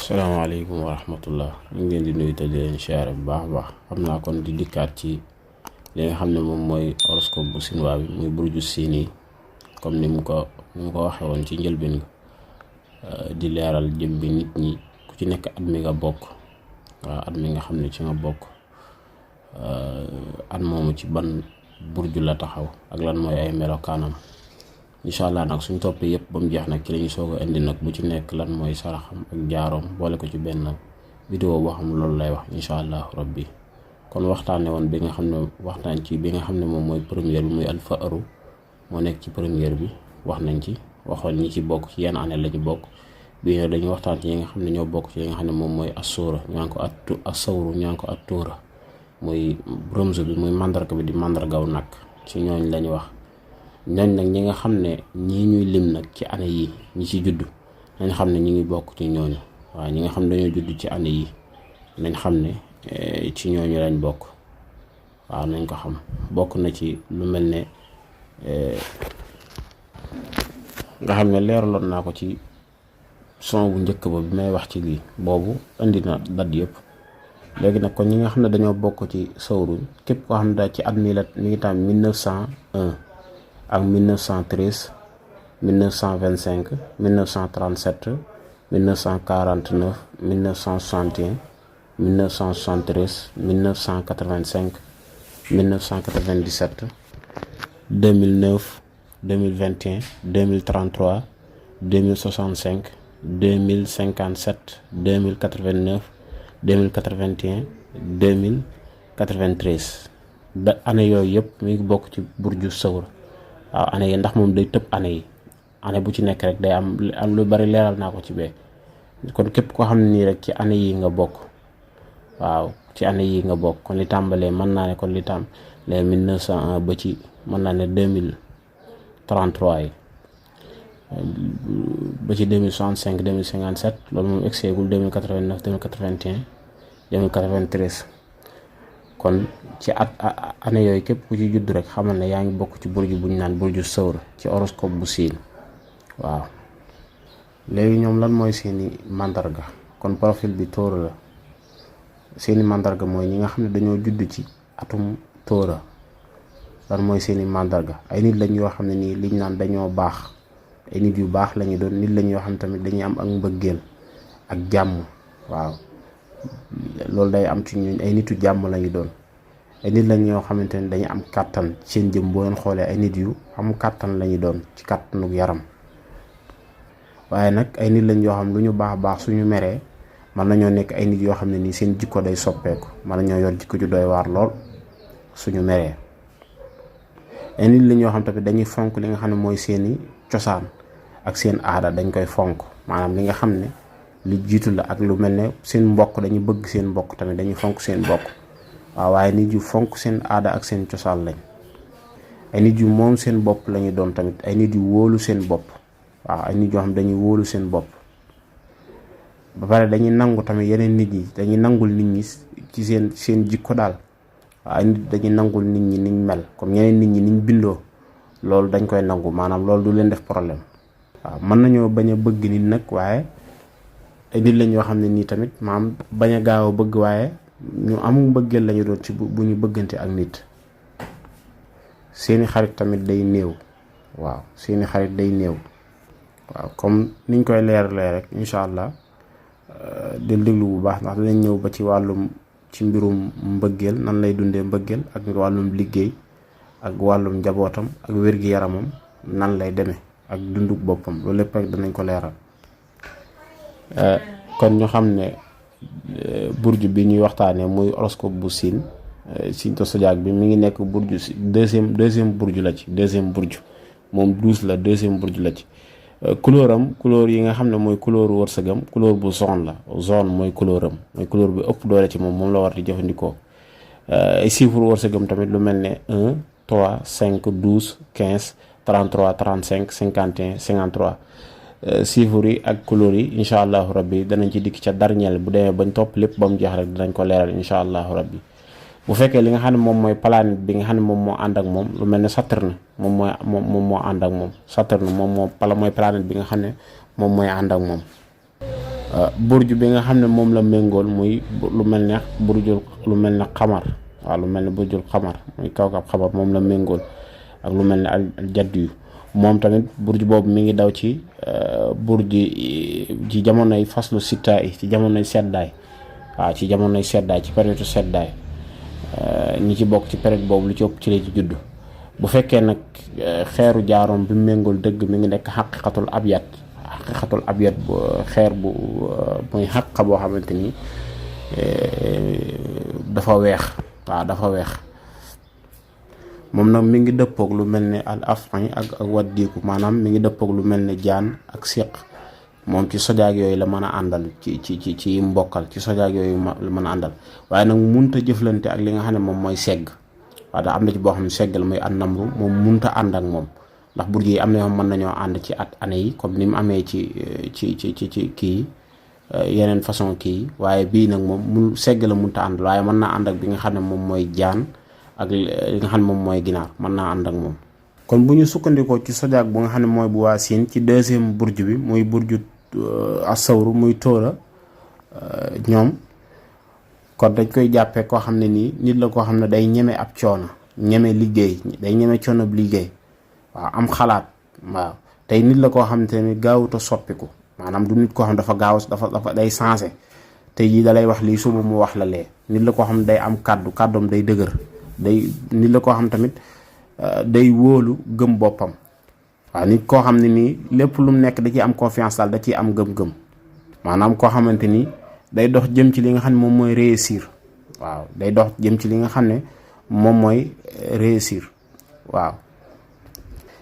salaamaaleykum wa rahmatullah ñu ngi leen di nuyu te di leen siyaare bu baax a baax xam naa kon di dikkaat ci li nga xam ne moom mooy horoscope bu chinois bi muy burju siin yi comme ni mu ko waxee woon ci njëlbeen di leeral jëm bi nit ñi ku ci nekk at mi nga bokk waaw at mi nga xam ne ci nga bokk at moomu ci ban burju la taxaw ak lan mooy ay melokaanam incha allah nag suñ toppee yëpp ba mu jeex nag ci lañu soog a indi nag bu ci nekk lan mooy saraxam ak jaaroom boole ko ci benn vidéo boo xam loolu lay wax incha allah rabbi kon waxtaane woon bi nga xam ne waxtaan ci bi nga xam ne moom mooy première bi muy alfaaru moo nekk ci première bi wax nañ ci waxoon ñi ci bokk ci yenn année la ñu bokk bii nag dañuy waxtaan ci yi nga xam ne ñoo bokk ci yi nga xam ne moom mooy assuura ñaa ngi ko assawru ñaa ngi ko attuura muy bronze bi muy mandarga bi di mandargaw nag ci ñooñ lañu wax ñooñ nag ñi nga xam ne ñii ñuy lim nag ci année yi ñi ci judd nañ xam ne ñi ngi bokk ci ñooñu waaw ñi nga xam ne dañoo judd ci année yi nañ xam ne ci ñooñu lañ bokk waaw nañ ko xam bokk na ci lu mel ne nga xam ne leeraloon naa ko ci son bu njëkk ba bi may wax ci lii boobu indi na dat yëpp léegi nag kon ñi nga xam ne dañoo bokk ci sawru képp koo xam ne daal ci at mi la mi ngi tam 1901 ak 1913 1925 1937 1949 1961 1973 1985 1997 2009 2021 2033 2065 2057 2089 2081 2093 da année yooyu yëpp mi ngi bokk ci burju sawr waaw année yi ndax moom day tëb année yi année bu ci nekk rek day am lu bari leeral naa ko ci bee kon képp koo xam ne nii rek ci année yi nga bokk waaw ci année yi nga bokk kon li tàmbalee mën naa ne kon li tàmbalee 1901 ba ci mën naa ne 2033 yi ba ci 2065 2057 loolu moom egseegul 2089 2081 2093 kon ci année yooyu képp ku ci judd rek xamal ne yaa ngi bokk ci burju bu ñu naan burju sawr ci horoscope bu siin waaw léegi ñoom lan mooy seeni mandarga kon profil bi tóora la seeni mandarga mooy ñi nga xam ne dañoo judd ci atum tóora lan mooy seeni mandarga ay nit lañ yoo xam ne nii liñ naan dañoo baax ay nit yu baax lañu doon nit lañ yoo xam ne tamit dañuy am ak mbëggeel ak jàmm waaw loolu day am ci ñun ay nitu jàmm lañu doon ay nit lañ yoo xamante ne dañu am kàttan seen jëm boo leen xoolee ay nit yu am kàttan lañu doon ci kàttanuk yaram waaye nag ay nit lañ yoo xam lu ñu baax suñu meree mën nañoo nekk ay nit yoo xam ne nii seen jikko day soppeeku mën nañoo yor jikko ju doy waar lool suñu meree ay nit lañ yoo xam tamit dañuy fonk li nga xam ne mooy seeni cosaan ak seen aada dañ koy fonk maanaam li nga xam ne li jiitu la ak lu mel ne seen mbokk dañu bëgg seen mbokk tamit dañuy fonk seen mbokk waaw waaye nit yu fonk seen aada ak seen cosaan lañ ay nit yu moom seen bopp lañu doon tamit ay nit yu wóolu seen bopp waaw ay nit yoo xam dañuy wóolu seen bopp ba pare dañuy nangu tamit yeneen nit ñi dañuy nangul nit ñi ci seen jikko daal waaw ay nit dañuy nangul nit ñi niñ mel comme ñeneen nit ñi niñ bindoo loolu dañ koy nangu maanaam loolu du leen def problème waaw mën nañoo bañ a bëgg nit nag waaye ay nit lañ yoo xam ne nii tamit maam bañ a gaaw a bëgg waaye ñu amul bëggeel lañu doon ci bu ñu bëggante ak nit seeni xarit tamit day néew waaw seeni xarit day néew waaw comme niñ koy leeralee rek incha allah del déglu bu baax ndax dinañ ñëw ba ci wàllum ci mbirum mbëggeel nan lay dundee mbëggeel ak wàllum liggéey ak wàllum njabootam ak wér-gi-yaramam nan lay demee ak dunduk boppam loolu lépp rek danañ ko leeral kon ñu xam ne burju bi ñuy waxtaanee muy horoscope bu siin Sinto Zodiac bi mi ngi nekk burju si deuxième burju la ci deuxième burju moom 12 la deuxième burju la ci couleur yi nga xam ne mooy couleur wërsëgam couleur bu jaune la jaune mooy couleur am mooy couleur bi ëpp doole ci moom la war di jëfandikoo ay chiffre wërsëgam tamit lu mel ne 1 3 5 12 15 33 35 51 53 chiffres yi ak couleurs yi incha allahu rabbi danañ ci dikk ca darñeel bu demee bañ topp lépp ba mu jeex rek dinañ ko leeral incha allahu rabbi bu fekkee li nga xam ne moom mooy planète bi nga xam ne moom moo ànd ak moom lu mel ne Saturne moom moo ànd ak moom Saturne moom mooy planète bi nga xam ne moom mooy ànd ak moom burju bi nga xam ne moom la méngool muy lu mel ne burjul lu mel ne xamar waaw lu mel ne burjul xamar muy kawkab xamar moom la méngool ak lu mel ne al jadd yu moom tamit burju boobu mi ngi daw ci burji ci jamonoy faslu sitta yi ci jamonoy seddaay waaw ci jamonoy seddaay ci période seddaay ñi ci bokk ci période boobu lu ci ëpp ci la ci judd bu fekkee nag xeeru jaaroom bi méngool dëgg mi ngi nekk xaqiqatul abyad xeer bu muy xaqa boo xamante ni dafa weex waaw dafa weex moom nag mi ngi dëppoog lu mel ne al afin ak waddiiku maanaam mi ngi dëppoog lu mel ne jaan ak siq moom ci sojaag yooyu la mën a àndal ci mbokkal ci sojaag yooyu la mën a àndal waaye nag munta jëflante ak li nga xam ne moom mooy segg waaw da am na ci boo xam ne segg la muy an namru moom munta ànd ak moom ndax burju yi am na yoo mën nañoo ànd ci année yi comme ni mu amee ci kii yeneen façon kii waaye bii nag moom mun segg la munta ànd waaye mën naa ànd ak bi nga xam ne moom mooy jaan ak li nga xam ne moom mooy ginaar mën naa ànd ak moom. kon bu ñu sukkandikoo ci sojaag bu nga xam ne mooy bu waa Siin ci deuxième burju bi muy burju asawru muy tóora ñoom kon dañ koy jàppee koo xam ne nii nit la koo xam ne day ñeme ab coono ñeme liggéey day ñeme coono bu liggéey waaw am xalaat waaw tey nit la koo xam ne gaawut a soppiku maanaam du nit koo xam dafa gaaw dafa day changé tey jii da lay wax lii suba mu wax la lee nit la koo xam ne day am kàddoom day dëgër nit la koo xam tamit day wóolu gëm boppam waaw nit koo xam ne nii lépp lu mu nekk da ciy am confiance daal da ciy am gëm-gëm maanaam koo xamante ni day dox jëm ci li nga xam ne moom mooy réussir waaw day dox jëm ci li nga xam ne moom mooy réussir waaw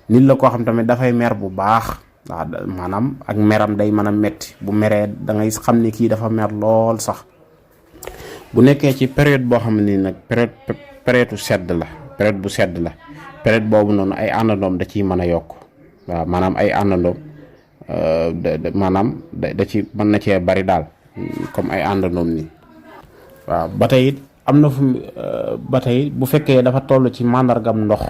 nit la koo xam tamit dafay mer bu baax waaw maanaam ak meram day mën a metti bu meree da ngay xam ne kii dafa mer lool sax bu nekkee ci période boo xam ne nag période bu sedd la période boobu noonu ay àndandoom da ciy mën a yokk waaw maanaam ay àndandoom maanaam da ci mën na cee bari daal comme ay àndandoom nii waaw ba tey it am na fu ba tey bu fekkee dafa toll ci màndargam ndox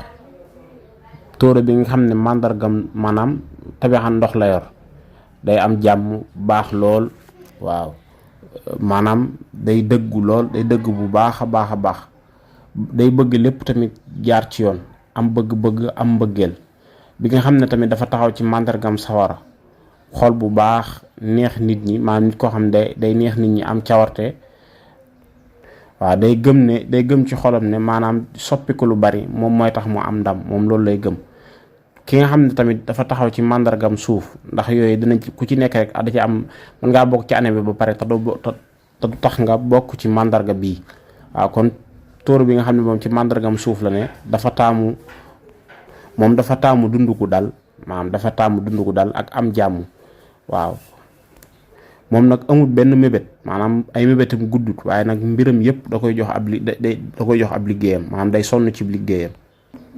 tóora bi nga xam ne màndargam maanaam tabixan ndox la yor day am jàmm baax lool waaw maanaam day dëggu lool day dëgg bu baax a baax day bëgg lépp tamit jaar ci yoon am bëgg-bëgg am mbëggeel bi nga xam ne tamit dafa taxaw ci màndargam sawara xol bu baax neex nit ñi maanaam nit koo xam ne day neex nit ñi am cawarte waaw day gëm ci xolam ne maanaam soppiku lu bari moom mooy tax mu am ndam moom loolu lay gëm ki nga xam ne tamit dafa taxaw ci màndargam suuf ndax yooyu dinañ ku ci nekk rek da ci am mën ngaa bokk ci année bi ba pare te du tax nga bokk ci màndarga bii waaw kon tóor bi nga xam ne moom ci màndargam suuf la ne dafa taamu dund gu dal maanaam dafa taamu dund gu dal ak am jàmm waaw moom nag amul benn mébét maanaam ay mébétam guddut waaye nag mbiram yëpp da koy jox ab liggéeyam maanaam day sonn ci liggéeyam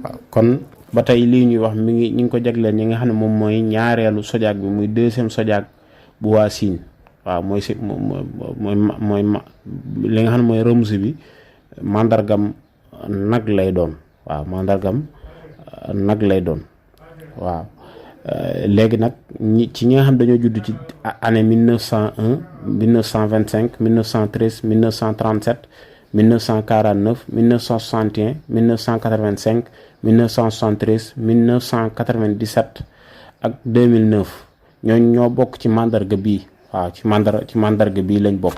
waaw kon ba tey lii ñuy wax ñi ngi ko jagleen ñi nga xam ne moom mooy ñaareelu sojaag bi muy deuxième sojaag bu waa Siin waaw mooy li nga xam ne mooy rëmsi bi mandargam nag lay doon waaw mandargam nag lay doon waaw léegi nag ci ñi nga xam dañoo judd ci année 1901 1925 1913 1937 1949 1961 1985 1973 1997 ak 2009 ñoo bokk ci mandarga bii waaw ci mandarga bii lañ bokk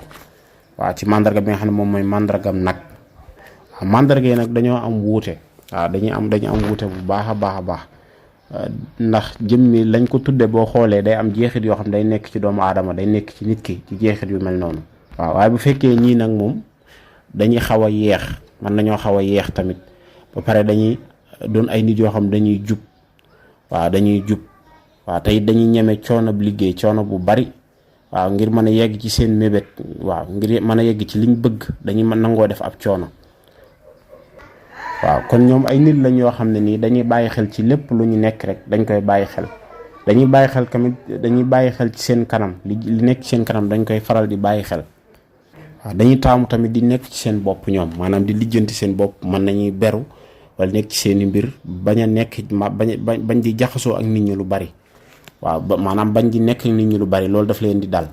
waaw ci mandarga bi nga xam ne moom mooy mandargam nag waaw mandarga yi nag dañoo am wuute waaw dañu am wuute bu baax a baax ndax jëmmi lañ ko tudde boo xoolee day am jeexit yoo xam day nekk ci doomu aadama day nekk ci nit ki ci jeexit yu mel noonu waaw waaye bu fekkee ñii nag moom dañuy xaw a yeex mën nañoo xaw a yeex tamit ba pare dañuy doon ay nit yoo xam dañuy jub waaw tey dañuy ñeme coono bu liggéey coono bu bari waaw ngir mën a yegg ci seen mébét waaw ngir mën a yegg ci liñ bëgg dañuy mën nangoo def ab coono waaw kon ñoom ay nit lañ yoo xam ne nii dañuy bàyyi xel ci lépp lu ñu nekk rek dañ koy bàyyi xel dañuy bàyyi xel ci seen kanam li nekk ci seen kanam dañ koy faral di bàyyi xel waaw dañuy taamu tamit di nekk ci seen bopp ñoom maanaam di lijjanti seen bopp mën nañuy beru wala nekk ci seeni mbir bañ di jaxasoo ak nit ñi lu bari waaw maanaam bañ di nekk nit ñi lu bari loolu daf leen di dal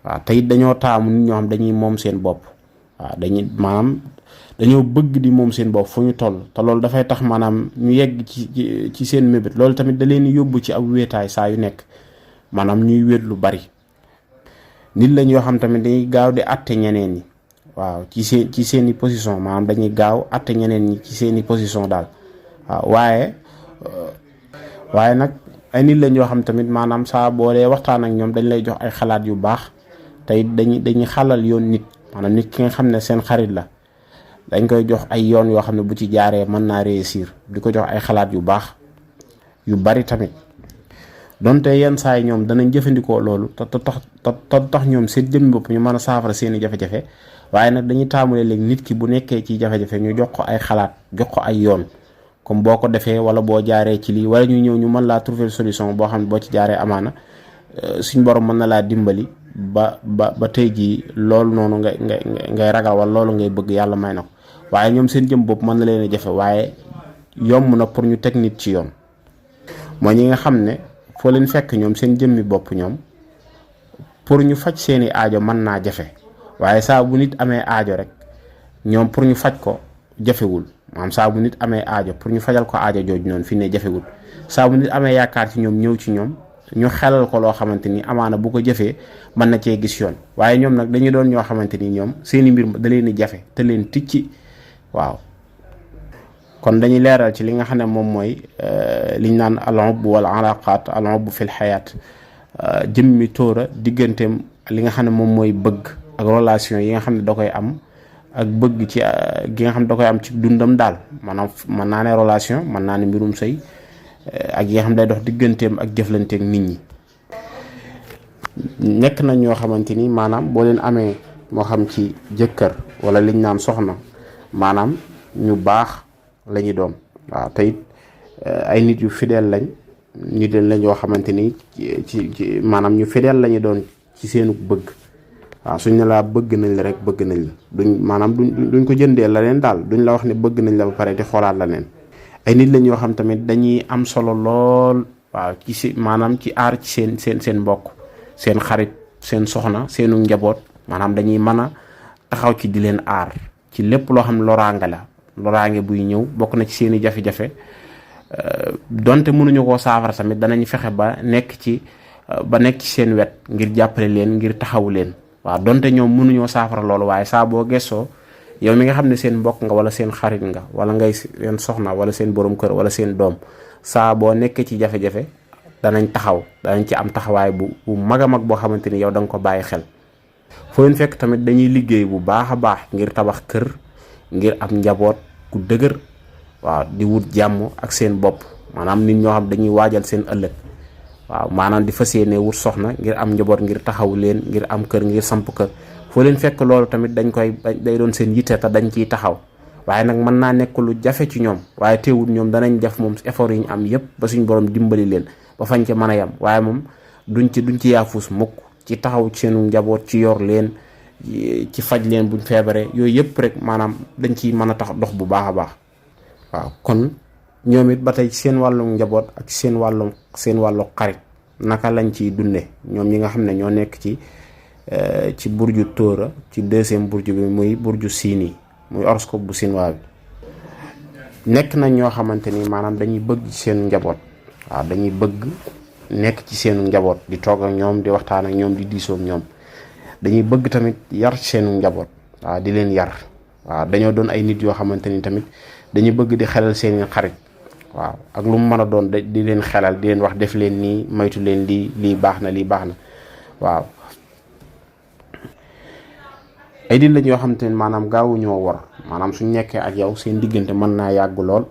waaw te it dañoo taamu nit ñoo xam dañuy moom seen bopp waaw dañuy maanaam dañoo bëgg di moom seen bopp fu ñu toll te loolu dafay tax maanaam ñu yegg ci seen mébét loolu tamit da leen yóbbu ci ak wéetaay saa yu nekk maanaam ñuy wéet lu bari nit lañ yoo xam tamit dañuy gaaw di àtte ñeneen ñi waaw ci seeni position maanaam dañuy gaaw àtte ñeneen ñi ci seeni position daal waaw waaye nag ay nit lañ yoo xam tamit maanaam saa boo dee waxtaan ak ñoom dañ lay jox ay xalaat yu baax te it dañuy xalal yoon nit maanaam nit ki nga xam ne seen xarit la dañ koy jox ay yoon yoo xam ne bu ci jaaree mën naa réussir di ko jox ay xalaat yu baax yu bari tamit donte yenn saa yi ñoom danañ jëfandikoo loolu te tax ñoom seen jëmmi bopp ñu mën a saafara seeni jafe-jafe waaye nag dañuy taamule léegi nit ki bu nekkee ci jafe-jafe ñu jox ko ay xalaat jox ko ay yoon comme boo ko defee wala boo jaaree ci lii wala ñu ñëw ñu mën laa trouver solution boo xam ne boo ci jaaree amaana suñ borom mën na laa dimbali ba tey jii loolu noonu ngay ragal wala loolu ngay bëgg yàlla may na ko waaye ñoom seen jëm bopp mën na leen a jafe waaye yomb na pour ñu teg nit ci yoon mooy ñi nga xam ne foo leen fekk ñoom seen jëmmi bopp ñoom pour ñu faj seeni aajo mën naa jafe waaye saa bu nit amee aajo rek ñoom pour ñu faj ko jafewul maanaam saa bu nit amee aajo pour ñu fajal ko aajo jooju noonu fi ne jafewul saa bu nit amee yaakaar ci ñoom ñëw ci ñoom ñu xelal ko loo xamante ni amaana bu ko jëfee mën na cee gis yoon waaye ñoom nag dañuy doon ñoo xamante ni ñoom seeni mbir da leen di jafe te leen ticci waaw kon dañuy leeral ci li nga xam ne moom mooy liñ naan al-hubb wal alaqaat al-hubb fil xayaat jëmmi tóora digganteem li nga xam ne moom mooy bëgg ak relation yi nga xam ne da koy am ak bëgg ci gi nga xam ne da koy am ci dundam daal maanaam mën naa ne relation mën naa ne mbirum sëy ak yi nga xam ne day dox digganteem ak jëflanteeg nit ñi nekk nañ ñoo xamante ni maanaam boo leen amee moo xam ci jëkkër wala liñ naan soxna maanaam ñu baax la ñu doon waaw te it ay nit yu fidèle lañ ñu den lañ yoo xamante ni ci maanaam ñu fidèle la ñu doon ci seenu bëgg waaw suñ ne laa bëgg nañ la rek bëgg nañ la maanaam duñ ko jëndee la leen daal duñ la wax ne bëgg nañ la ba pare di xoolaat la leen ay nit lañ yoo xam tamit dañuy am solo lool waaw ci maanaam ci aar ci seen mbokk seen xarit seen soxna seenu njaboot maanaam dañuy mën a taxaw ci di leen aar ci lépp loo xam loraange buy ñëw bokk na ci seeni jafe-jafe donte mënuñu koo saafara tamit danañ fexe ba nekk ci seen wet ngir jàppale leen ngir taxawu leen waaw donte ñoom mënuñoo saafara loolu waaye saa boo gëstoo yow mi nga xam ne seen mbokk nga wala seen xarit nga wala ngay seen soxna wala seen borom kër wala seen doom saa boo nekkee ci jafe-jafe danañ ci am taxawaay bu mag a mag boo xamante ni yow da nga ko bàyyi xel foo leen fekk tamit dañuy liggéey bu baax a baax ngir tabax kër ngir am njaboot ku dëgër waaw di wut jàmm ak seen bopp maanaam nit ñoo xam dañuy waajal seen ëllëg waaw maanaam di fas yéene wut soxna ngir am njaboot ngir taxaw leen ngir am kër ngir samp kër foo leen fekk loolu tamit day doon seen yitte te dañ ciy taxaw waaye nag mën naa nekk lu jafe ci ñoom waaye teewul ñoom danañ def moom effort yi ñu am yépp ba suñ borom dimbali leen ba fañ ca mën a yam waaye moom duñ ci yaafus mukk ci taxaw ci seenu njaboot ci yor leen ci faj leen buñ feebaree yooyu yëpp rek maanaam dañ ciy mën a tax dox bu baax a baax waaw kon ñoom it ba tey seen wàllu njaboot ak seen wàllu xarit naka lañ ciy dunde ñoom ñi nga xam ne ñoo nekk ci burju tóora ci deuxième burju bi muy burju siini muy horoscope bu sinwaa bi nekk nañ ñoo xamante ni maanaam dañuy bëgg ci seen njaboot waaw dañuy bëgg nekk ci seenu njaboot di toog ak ñoom di waxtaan ak ñoom di diisoo ak ñoom dañuy bëgg tamit yar ci seenu njaboot waaw di leen yar waaw dañoo doon ay nit yoo xamante ni tamit dañuy bëgg di xelal seeni xarit waaw ak lu mu mën a doon di leen xelal di leen wax def leen nii moytu leen lii baax na waaw ay nit lañ yoo xamante ni maanaam gaawuñoo war maanaam suñ nekkee ak yow seen diggante mën naa yàgg lool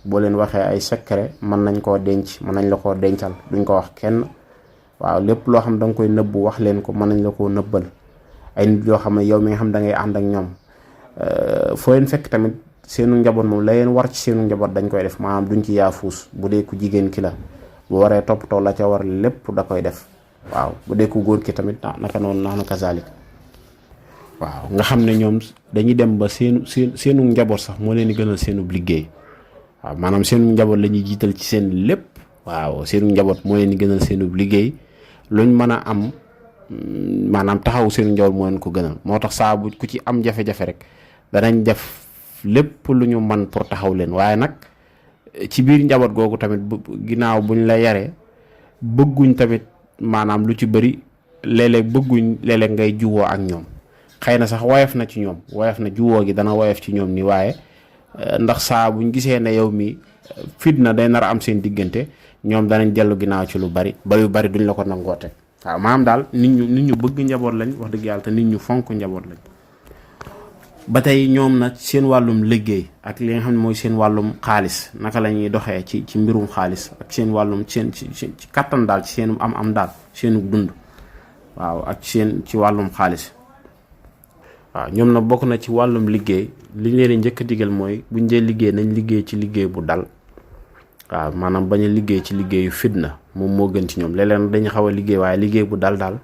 boo leen waxee ay secret mën nañ koo denc mën nañ la koo dencal duñ ko wax kenn waaw lépp loo xam da nga koy nëbbu wax leen ko mën nañ la koo nëbbal ay nit yoo xam ne yow mi nga xam da ngay ànd ak ñoom foo leen fekk tamit seenu njaboot moom la leen war ci seenu njaboot dañ koy def maanaam duñ ci yaafuus bu dee ku jigéen ki la bu waree toppatoo la ca war lépp da koy def waaw bu dee ku góor ki tamit naka noonu nax kazalik waaw nga xam ne ñoom dañuy dem ba seenu njaboot sax moo leen di gënal seenu liggéey waaw maanaam seenu njaboot la ñuy jiital ci seen lépp waaw seenu njaboot moo leen di gënal seenu liggéey luñ mën a am maanaam taxaw seen njaboot moo leen ko gënal. moo tax saa bu ku ci am jafe-jafe rek danañ def lépp lu ñu man pour taxaw leen. waaye nag ci biir njaboot googu tamit ginnaaw buñ la yaree bëgguñ tamit maanaam lu ci bëri léeg-léeg bëgguñ léeg-léeg ngay juwoo ak ñoom. xëy na sax woyof na ci ñoom, woyof na juwoo gi dana woyof ci ñoom ni waaye ndax saa buñ gisee ne yow mi fitna day nar a am seen diggante ñoom danañ dellu ginnaaw ci lu bari ba yu bari duñ la ko nangoote. waaw maanaam daal nit ñu bëgg njaboot lañ wax dëgg yàlla te nit ñu fonk njaboot lañ. ba tey ñoom nag seen wàllum liggéey ak li nga xam ne mooy seen wàllum xaalis naka la ñuy doxee ci mbirum xaalis ak seen wàllum ci kattan daal ci seen am daal seenu dund. waaw ak ci wàllum xaalis. waaw ñoom nag bokk na ci wàllum liggéey li ñu leen njëkk a digal mooy buñ dee liggéey nañ liggéey ci liggéey bu dal. waaw maanaam bañ a liggéey ci liggéeyu fitna moom moo gën ci ñoom léeg-léeg dañu xaw a liggéey waaye liggéey bu dal daal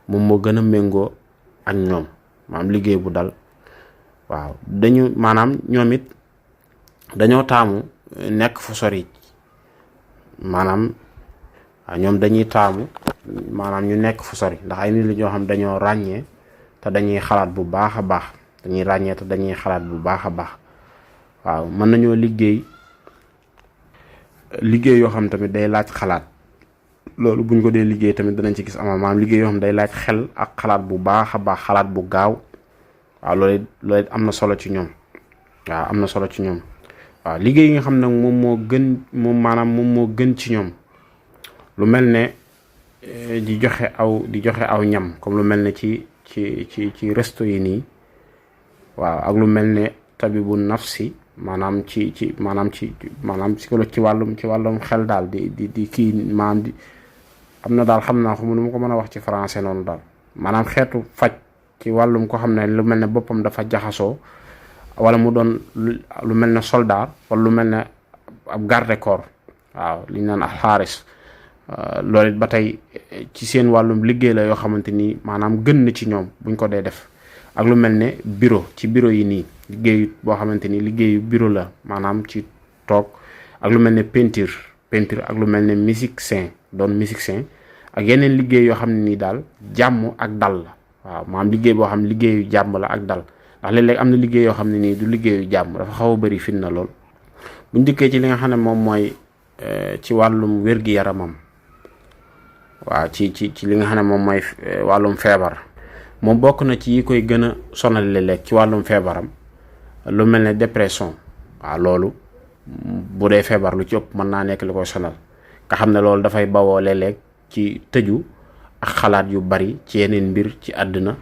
moom moo gën a méngoo ak ñoom maanaam liggéey bu dal. waaw maanaam ñoom it dañoo taamu nekk fu sori maanaam waaw ñoom dañuy taamu maanaam ñu nekk fu sori ndax ay nit la ñoo xam dañoo ràññee te dañuy xalaat bu baax a baax dañuy ràññee te dañuy xalaat bu baax a baax. waaw mën nañoo liggéey yoo xam tamit day laaj xalaat loolu buñ ko dee liggéey tamit danañ ci gis maanaam liggéey yoo xam day laaj xel ak xalaat bu baax a baax xalaat bu gaaw. waaw loolu am na solo ci ñoom. waaw am na solo ci ñoom. waaw liggéey yi nga xam nag moom moo gën ci ñoom lu mel ne di joxe aw ñam comme lu mel ne ci resto yi nii. waaw ak lu mel ne tabibu nafsi maanaam ci wàllum xel daal di kii maanaam di am na daal xam naa ko nu ma ko mën a wax ci français noonu daal maanaam xeetu faj ci wàllum ko xam ne lu mel ne boppam dafa jaxasoo wala mu doon lu mel ne soldat wala lu mel ne ab garde corps. waaw li ñu naan xaaris loolu it ba tey ci seen wàllum liggéey la yoo xamante ni maanaam gën na ci ñoom buñ ko dee def. ak lu mel ne bureau yi nii liggéeyu boo xamante ni liggéeyu bureau la maanaam ci toog ak lu mel ne peinture ak lu mel ne musicien ak yeneen liggéey yoo xam ne nii daal jàmm ak dal la. waaw maanaam liggéey boo xam ne liggéeyu jàmm la ak dal ndax léeg-léeg am na liggéey yoo xam ne nii du liggéeyu jàmm dafa xaw a bëri fitna lool. buñ dikkee ci li nga xam ne moom mooy ci wàllum wér-gi-yaramam waaw ci li nga xam ne moom mooy wàllum feebar moom bokk na ci yi koy gën a sonal léeg-léeg ci wàllum feebaram lu mel ne dépression. waaw loolu bu dee feebar lu ci ëpp mën naa nekk li koy sonal nga xam ne loolu dafay bawoo léeg-léeg ci tëju ak xalaat yu bari ci yeneen mbir ci àdduna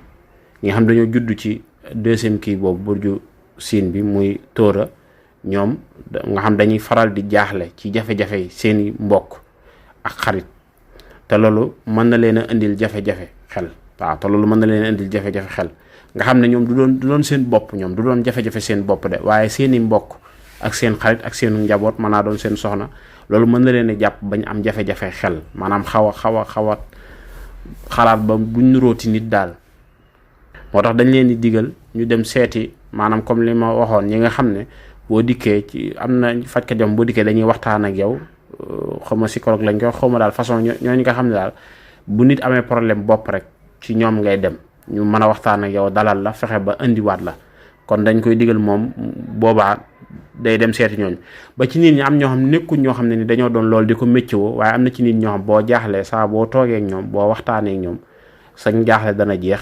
ñi nga xam dañoo judd ci deuxième kii boobu burju siin bi muy tóora ñoom nga xam dañuy faral di jaaxle ci jafe-jafe seeni mbokk ak xarit te loolu mën na leen a indil jafe-jafe xel. waaw te loolu mën na leen indil jafe-jafe xel nga xam ne ñoom du doon seen bopp ñoom du doon jafe-jafe seen bopp de waaye seeni mbokk ak seen xarit ak seen njaboot mën naa doon seen soxna loolu mën na leen a jàpp bañ am jafe-jafe xel maanaam xaw a xalaat ba buñ nurooti nit daal. moo tax dañ leen di digal ñu dem seeti maanaam comme li ma waxoon ñi nga xam ne boo dikkee ci am na fajkat yom boo dikkee dañuy waxtaan ak yow xaw ma psychologue lañ koy xaw ma daal façon ñooñu nga xam ne daal bu nit amee problème bopp rek ci ñoom ngay dem ñu mën a waxtaan ak yow dalal la fexe ba indiwaat la kon dañ koy digal moom boobaa day dem seeti ñooñu. ba ci nit ñi am ñoo xam nekkuñ ñoo xam ne ni dañoo doon loolu di ko méccoo waaye am na ci nit ñoo xam boo jaaxlee saa boo toogee ak ñoom boo waxtaanee ak ñoom sañ jaaxle dana jeex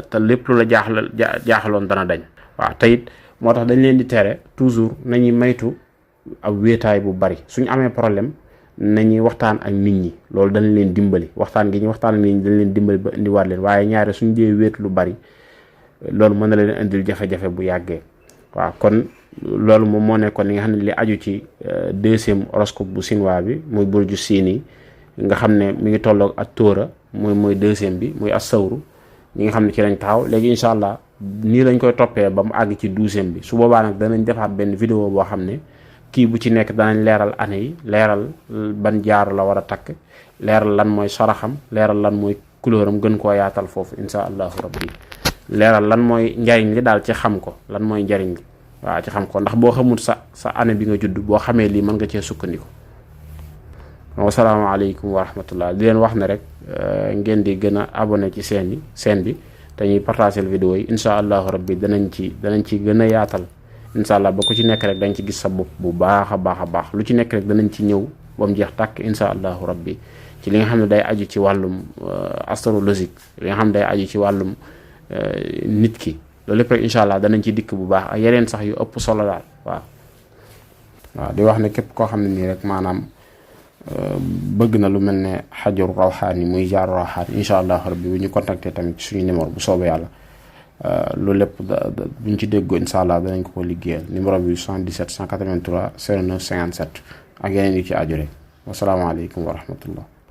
te lépp lu la jaaxaloon dana dañ. waaw te it moo tax dañ leen di tere toujours nañuy maytu ab wéetaay bu bari suñu amee problème nañuy waxtaan ak nit ñi loolu dañ leen dimbali waxtaan gi ñu waxtaan ak nit ñi dañ leen dimbali ba indiwaat leen waaye ñaare suñ dee wéet lu bari loolu mën na leen indil jafe-jafe bu yàggee. waaw kon loolu moom moo nekkoon li nga xam ne li aju ci deuxième horoscope bu chinois bi muy burju siin yi nga xam ne mi ngi tolloog ak tóora mooy deuxième bi muy as-sawru ñi nga xam ne ci lañ taxaw léegi incha allah nii lañ koy toppee ba mu àgg ci 12e bi su boobaa nag danañ defaat benn vidéo boo xam ne kii bu ci nekk danañ leeral année yi leeral ban jaar la war a takk leeral lan mooy saraxam leeral lan mooy couleuram gën koo yaatal foofu incha allahu rabbi leeral lan mooy njariñ li daal ci xam ko lan mooy njariñ li waaw ci xam ko ndax boo xamul sa année bi nga judd boo xamee lii mën nga cee sukkandiku wasalaamaaleykum wa rahmatullah. di leen wax ne rek ngeen di gën a abonné ci seen bi te ñuy partagé vidéo yi incha allahu rabbi danañ ci gën a yaatal incha allah ba ku ci nekk rek dañ ci gis sa bopp bu baax a baax lu ci nekk rek danañ ci ñëw ba mu jeex tàkk incha allahu rabbi ci li nga xam ne day aju ci wàllum astrologique li nga xam ne day aju ci wàllum nit ki loolu lépp rek incha allah danañ ci dikk bu baax ak yeneen sax yu ëpp solo daal waaw di wax ne képp koo xam ne nii rek maanaam bëgg na lu mel ne xajaru rawxaan yi muy jaaru rawxaan incha allah rabbi bu ñu contacté tamit suñu numéro bu soobee yàlla loolu lépp buñ ci déggoo incha allah danañ ko liggéeyal numéro bi 77 183 09 57 ak yeneen yu ci aju rek wasalaamaaleykum wa rahmatullah